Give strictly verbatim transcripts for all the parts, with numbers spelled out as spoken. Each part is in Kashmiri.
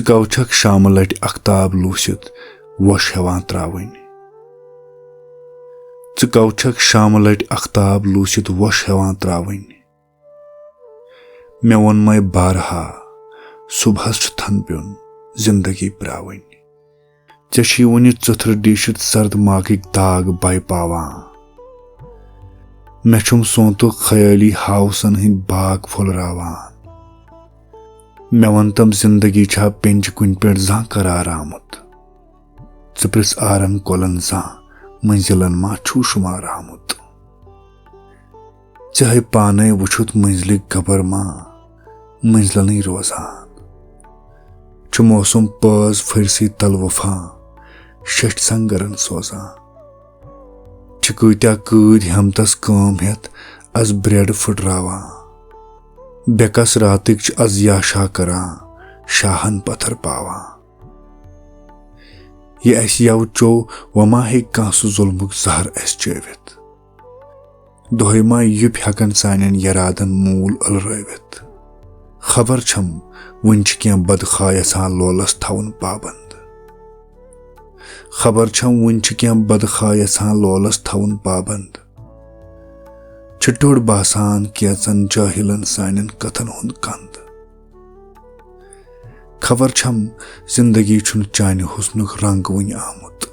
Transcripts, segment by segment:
کَو چھَکھ شامہٕ لَٹہِ اختاب لوٗسِتھ وۄش ہٮ۪وان ترٛاوٕنۍ؟ ژٕ کَو چھَکھ شامہٕ لَٹہِ اختاب لوٗسِتھ وۄش ہٮ۪وان ترٛاوٕنۍ؟ مےٚ ووٚنمَے بارہا، صُبحَس چھُ تھَن پیوٚن زِندگی پرٛاوٕنۍ۔ ژےٚ چھِی وُنہِ ژٕتھٕر ڈیٖشِتھ سرد ماگٕکۍ داغ بَے پاوان۔ مےٚ چھُم سونتُک خیٲلی ہاوسن ہٕنٛدۍ باغ پھۄلراوان۔ مےٚ وَن تم، زِندگی چھا پیٚنجہِ کُنہِ پٮ۪ٹھ زانٛہہ قرار آمُت؟ ژٕ پرٛژھ آرن کۄلن زانٛہہ، مٔنزِلن ما چھُو شُمار آمُت؟ ژےٚ ہے پانے وُچھُتھ مٔنزلٕکۍ گبر ما مٔنزلنٕے روزان۔ چھُ موسم پٲز فٲرسی تل وفاں شیٚٹھۍ سنگرن سوزان۔ چھِ کۭتیاہ کۭتۍ ہمتس کٲم ہٮ۪تھ از برٛیڈ پھٕٹراوان۔ بے کس راتٕکۍ چھِ از یاشا کران شاہن پتھر پاوان۔ یہِ اسہِ یَوٕ چوٚو، وۄنۍ ما ہیٚکہِ کانٛہہ سُہ ظُلمُک زہر اسہِ چٲوِتھ؟ دۄہے ما یُپۍ ہٮ۪کن سانٮ۪ن یرادن موٗل ألرٲوِتھ؟ خبر چھم، وُنہِ چھِ کینٛہہ بدخواہ یژھان لولس تھاوُن پابند۔ خبر چھم، وُنہِ چھِ کینٛہہ بدخواہ یژھان لولس تھاوُن پابند۔ چھُ ٹوٚڑ باسان کینٛژن جٲہِلن سانٮ۪ن کتھن ہُنٛد کند۔ خبر چھم، زندگی چھُنہٕ چانہِ حُسنُک رنگ وُنہِ آمُت۔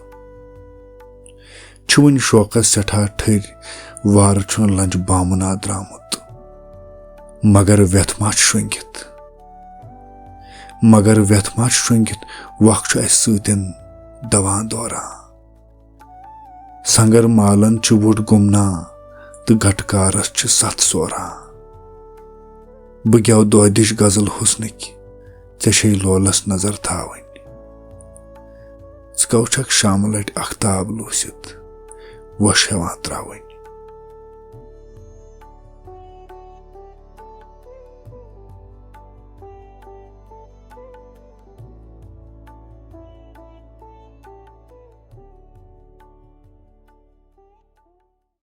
چھِ وُنہِ شوقس سٮ۪ٹھاہ ٹھٔرۍ، وارٕ چھُنہٕ لنجہِ بامُنا درٛامُت۔ مگر وٮ۪تھ ما چھُ شۄنٛگِتھ؟ مگر وٮ۪تھ ما چھُ شۄنٛگِتھ؟ وق چھُ اسہِ سۭتٮ۪ن دوان دوران۔ سنگر مالن چھُ وُڈ گُمنا تہٕ گٹہٕ کارس چھِ ستھ سوران۔ بہٕ گٮ۪و دۄہ دِش غزل حُسنٕکۍ، ژےٚ چھے لولس نظر تھاوٕنۍ۔ ژٕ کَو چھَکھ شامہٕ لَٹہِ اختاب لوٗسِتھ وۄش ہٮ۪وان ترٛاوٕنۍ؟